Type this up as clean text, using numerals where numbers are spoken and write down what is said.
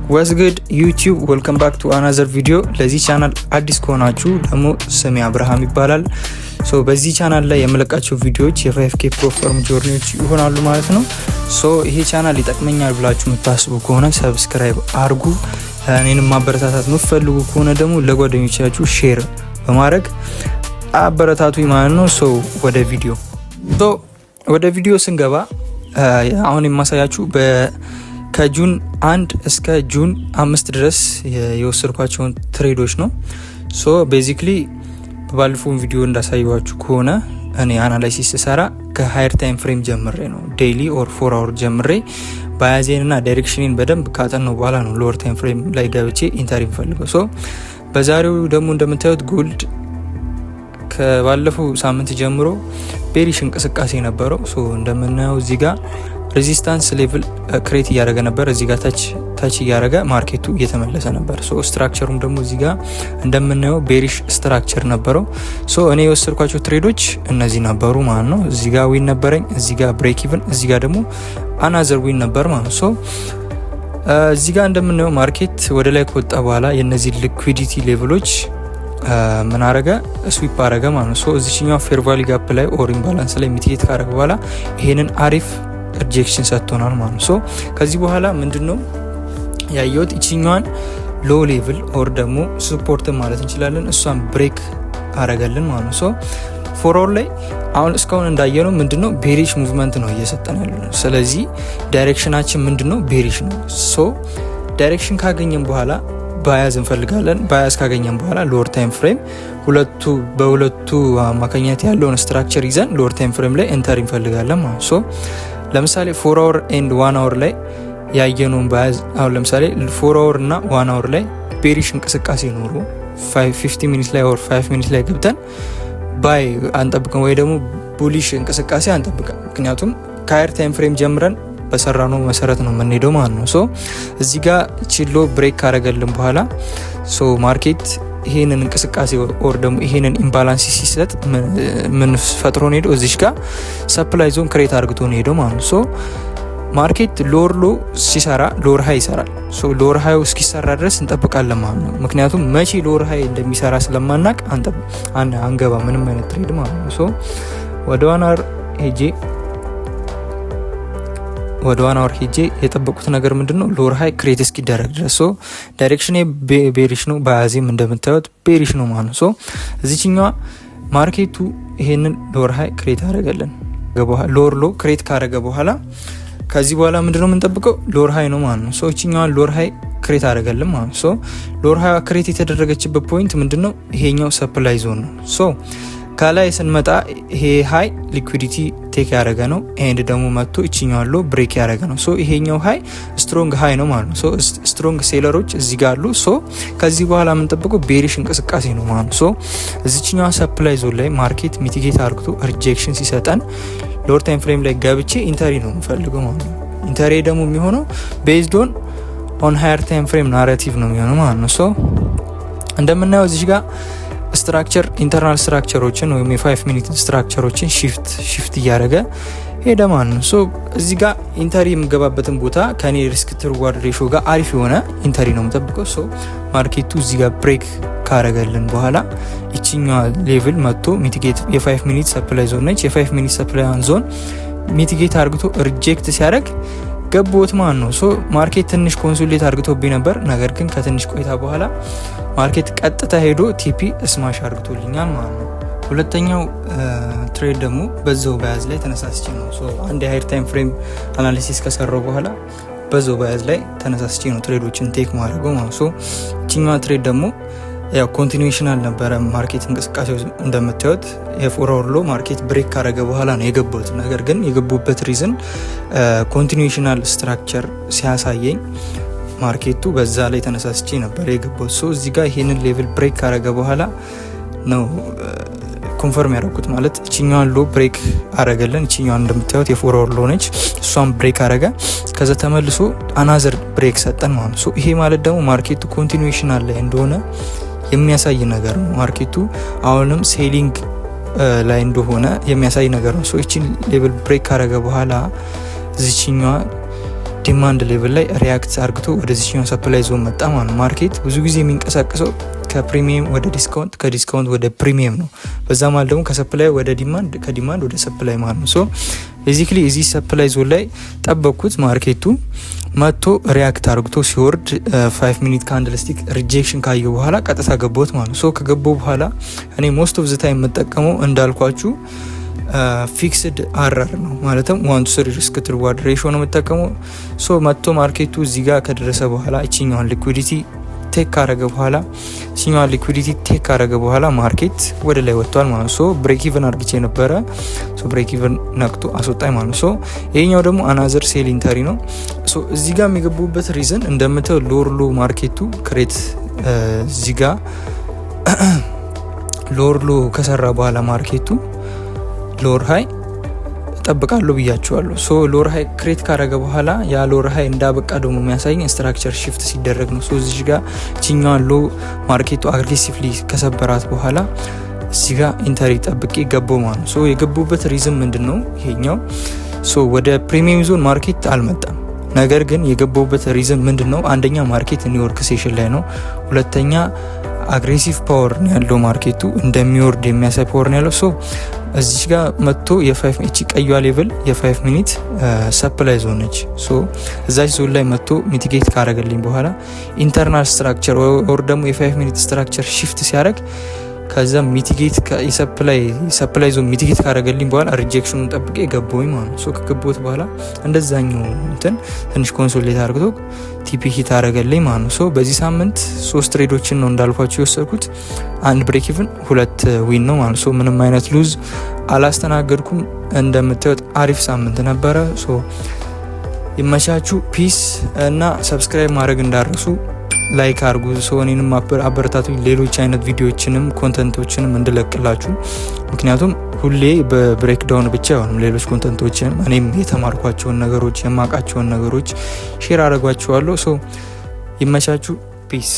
What's good, YouTube? Welcome back to another video። ለዚህ ቻናል አዲስ ከሆናችሁ ደግሞ ስሜ አብርሃም ይባላል። So በዚህ ቻናል ላይ የምለቃቸው ቪዲዮዎች የ 5K prop firm journey ዎች ይሆናሉ ማለት ነው። So ይሄ ቻናል ይጠቅመኛል ብላችሁ የምታስቡ ከሆነ subscribe አርጉ። እኔንም ማበረታታት የምትፈልጉ ከሆነ ደግሞ ለጓደኞቻችሁ share በማድረግ አበረታቱኝ ማለት ነው። So ወደ ቪዲዮ ስንገባ አሁን የማሳያችሁ ከ June 1 እስከ June 5 ድረስ የወሰድኳቸውን trade ኦች ነው። So basically በባለፈው ቪዲዮ እንዳሳየኋችሁ ከሆነ እኔ analysis ስሰራ ከ higher time frame ጀምሬ ነው፣ daily or 4 hour ጀምሬ bias ኤን እና direction ኔን በደንብ ካጠናሁ በኋላ ነው lower time frame ላይ ገብቼ entry የምፈልገው። So በዛሬው ደግሞ እንደምታዩት gold ከባለፈው ሳምንት ጀምሮ bearish እንቅስቃሴ ነበረው። So እንደምናየው እዚህ ጋር resistance level create እያደረገ ነበር። እዚህ ጋር touch touch እያደረገ market ኡ እየተመለሰ ነበር። So structure ኡም ደግሞ እዚህ ጋር እንደምናየው bearish structure ነበረው። So እኔ የወሰድኳቸው trade ኦች እነዚህ ነበሩ ማለት ነው። እዚህ ጋር win ነበረኝ፣ እዚህ ጋር break even፣ እዚህ ጋር ደግሞ another win ነበር ማለት ነው። So እዚህ ጋር እንደምናየው market ወደ ላይ ከወጣ በኋላ የእነዚህ liquidity level ኦች ምን አረገ? Sweep አረገ ማለት ነው። So እዚችኛው fair value gap ላይ or imbalance ላይ mitigate ካረገ በኋላ ይሄንን አሪፍ rejection ሰጥቶናል ማለት ነው። So ከዚህ በኋላ ምንድን ነው ያየሁት? ይችኛዋን low level or ደግሞ support ማለት እንችላለን፣ እሷን break አረገልን ማለት ነው። So 4 hour ላይ አሁን እስካሁን እንዳየነው ምንድነው? Bearish movement ነው እየሰጠን ያለ ነው። ስለዚህ direction ኣችን ምንድነው? Bearish ነው። So direction ካገኘን በኋላ bias እንፈልጋለን። Bias ካገኘን በኋላ lower time frame ሁለቱ በሁለቱ አማካኝነት ያለውን structure ይዘን lower time frame ላይ entry እንፈልጋለን ማለት። So ለምሳሌ 4 hour and 1 hour ላይ ያየነውን bias፣ አሁን ለምሳሌ 4 hour እና 1 hour ላይ bearish እንቅስቃሴ ኖሮ 15 minute ላይ or 5 minute ላይ ገብተን buy አንጠብቅም ወይ ደግሞ bullish እንቅስቃሴ አንጠብቅም። ምክንያቱም ከ higher time frame ጀምረን በሰራነው መሰረት ነው የምንሄደው ማለት ነው። So እዚህ ጋር ችሎ break ካረገልን በኋላ so market ይሄንን እንቅስቃሴ or ደግሞ ይሄንን imbalance ሲሰጥ ምን ፈጥሮ ነው ሄደው? እዚች ጋር supply zone create አርግቶ ነው ሄደው ማለት ነው። So market lower low ሲሰራ lower high ይሰራል። So lower high እስኪሰራ ድረስ እንጠብቃለን ማለት ነው። ምክንያቱም መቼ lower high እንደሚሰራ ስለማናቅ አንገባ ምንም አይነት trade ማለት ነው። So ወደ 1 hour ሄጄ የጠበቁት ነገር ምንድን ነው? Lower high create እስኪደረግ ድረስ። So direction ኔ bearish ነው፣ bias ኤም እንደምታዩት bearish ነው ማለት ነው። So እዚችኛዋ market ኡ ይሄንን lower high create አደረገልን። Lower low create ካደረገ በኋላ ከዚህ በኋላ ምንድነው የምንጠብቀው? Lower high ነው ማለት ነው። So እችኛዋን lower high create አደረገልን ማለት ነው። So lower high create የተደረገችበት point ምንድነው? ይሄኛው supply zone ነው። So ከላይ ስንመጣ ይሄ high liquidity take ያደረገ ነው። And ደግሞ መጥቶ እችኛዋን low break ያደረገ ነው። So ይሄኛው high strong high ነው ማለት ነው። So strong seller ኦች እዚህ ጋር አሉ። So ከዚህ በኋላ የምንጠብቀው bearish እንቅስቃሴ ነው ማለት ነው። So እዚችኛዋ supply zone ላይ market mitigate አርግቶ rejection ሲሰጠን lower time frame ላይ ገብቼ entry ነው የምፈልገው ማለት ነው። Entry ደግሞ የሚሆነው based on higher time frame narrative ነው የሚሆነው ማለት ነው። So እንደምናየው እዚህ ጋር structure፣ internal structure ኦችን ወይም የ 5 minute structure ኦችን shift shift እያደረገ ሄደ ማለት ነው። So እዚህ ጋር entry የምገባበትን ቦታ ከኔ risk to reward ratio ጋር አሪፍ የሆነ entry ነው የምጠብቀው። So market ኡ እዚህ ጋር break ካረገልን በኋላ ይችኛዋ level መጥቶ mitigate የ 5 minute supply zone ነች። የ 5 minute supply zone mitigate አርግቶ reject ሲያደርግ ገባሁት ማለት ነው። So market ትንሽ consolidate አርግቶብኝ ነበር። ነገር ግን ከትንሽ ቆይታ በኋላ market ቀጥታ ሄዶ TP smash አርግቶልኛል ማለት ነው። ሁለተኛው trade ደግሞ በዛው bias ላይ ተነሳስቼ ነው። So አንድ የ higher time frame analysis ከሰራው በኋላ በዛው bias ላይ ተነሳስቼ ነው trade ኦችን take ማድረገው ማለት። So እችኛዋ trade ደግሞ ያው continuation አልነበረ market እንቅስቃሴው። እንደምታዩት የ 4 hour low market break ካረገ በኋላ ነው የገባሁት። ነገር ግን የገባሁበት reason continuational structure ሲያሳየኝ market ኡ በዛ ላይ ተነሳስቼ ነበር የገባሁት። So እዚህ ጋር ይሄንን level break ካረገ በኋላ ነው confirm ያደረኩት። ማለት እችኛዋን low break አረገልን። እችኛዋን እንደምታዩት የ 4 hour low ነች። እሷን break አረገ። ከዛ ተመልሶ another break ሰጠን ማለት ነው። ይሄ ማለት ደግሞ market ኡ continuational ላይ እንደሆነ የሚያሳይ ነገር ነው። Market ኡ አሁንም selling ላይ እንደሆነ የሚያሳይ ነገር ነው። So ይችን level break ካረገ በኋላ እዚችኛዋ Demand level ላይ react አርግቶ ወደዚህኛው supply zone መጣ ማለት ነው። Market ብዙ ጊዜ የሚንቀሳቀሰው ከ premium ወደ discount፣ ከ discount ወደ premium ነው። በዛ ማለት ደግሞ ከ supply ወደ demand፣ ከ demand ወደ supply ማለት ነው። So basically እዚህ supply zone ላይ ጠበቅኩት። Market ኡ መጥቶ react አርግቶ ሲወርድ 5 minute candlestick rejection ካየው በኋላ ቀጥታ ገባሁት ማለት ነው። So ከገባው በኋላ እኔ most of the time የምጠቀመው እንዳልኳችሁ fixed RR ነው፣ ማለትም 1 to 3 risk to reward ratio ነው የምጠቀመው። So መጥቶ market ኡ እዚህ ጋር ከደረሰ በኋላ እችኛዋን liquidity take ካረገ በኋላ፣ እችኛዋን liquidity take ካረገ በኋላ market ወደ ላይ ወጥቷል ማለት ነው። So break even አርግቼ ነበረ። So break even ነክቶ አስወጣኝ ማለት ነው። So ይሄኛው ደግሞ another sell entry ነው። So እዚህ ጋር የሚገቡበት reason እንደምታየው lower low market ኡ create እዚህ ጋር lower low ከሰራ በኋላ market ኡ lower high እጠብቃለሁ ብያቸዋለሁ። So lower high create ካረገ በኋላ ያ lower high እንዳበቃ ደግሞ የሚያሳየኝ structure shift ሲደረግ ነው። So እዚህ ጋር ችኛዋን low market ኡ aggressively ከሰበራት በኋላ እዚህ ጋር entry ጠብቄ ገባው ማለት ነው። So የገቡበት reason ምንድን ነው? ይሄኛው so ወደ premium zone market አልመጣም። ነገር ግን የገባውበት reason ምንድን ነው? አንደኛ market New York session ላይ ነው። ሁለተኛ aggressive power ነው ያለው፣ market ኡ እንደሚወርድ የሚያሳይ power ነው ያለው። So እዚች ጋር መጥቶ የ 5 እቺ ቀዩዋ level የ 5 minute supply zone ነች። So እዛች ዞን ላይ መጥቶ mitigate ካረገልኝ በኋላ internal structure or ደግሞ የ 5 minute structure shift ሲያደርግ ከዛ mitigate የ supply zone mitigate ካረገልኝ በኋላ rejection ኑን ጠብቄ ገባሁኝ ማለት ነው። So ከገባሁት በኋላ እንደዛኛው እንትን ትንሽ consolidate አርግቶ TP hit አረገልኝ ማለት ነው። So በዚህ ሳምንት ሶስት trade ኦችን ነው እንዳልኳችሁ የወሰድኩት። አንድ break even፣ ሁለት win ነው ማለት ነው። So ምንም አይነት lose አላስተናገድኩም። እንደምታዩት አሪፍ ሳምንት ነበረ። So ይመቻችሁ። Peace እና subscribe ማድረግ እንዳትረሱ፣ like አድርጉ። So እኔንም አበረታቱኝ፣ ሌሎች አይነት ቪዲዮዎችንም content ኦችንም እንድለቅላችሁ። ምክንያቱም ሁሌ በ breakdown ብቻ አይሆንም፣ ሌሎች content ኦችንም እኔም የተማርኳቸውን ነገሮች፣ የማውቃቸውን ነገሮች share አደርጓችኋለሁ። So ይመቻችሁ። Peace.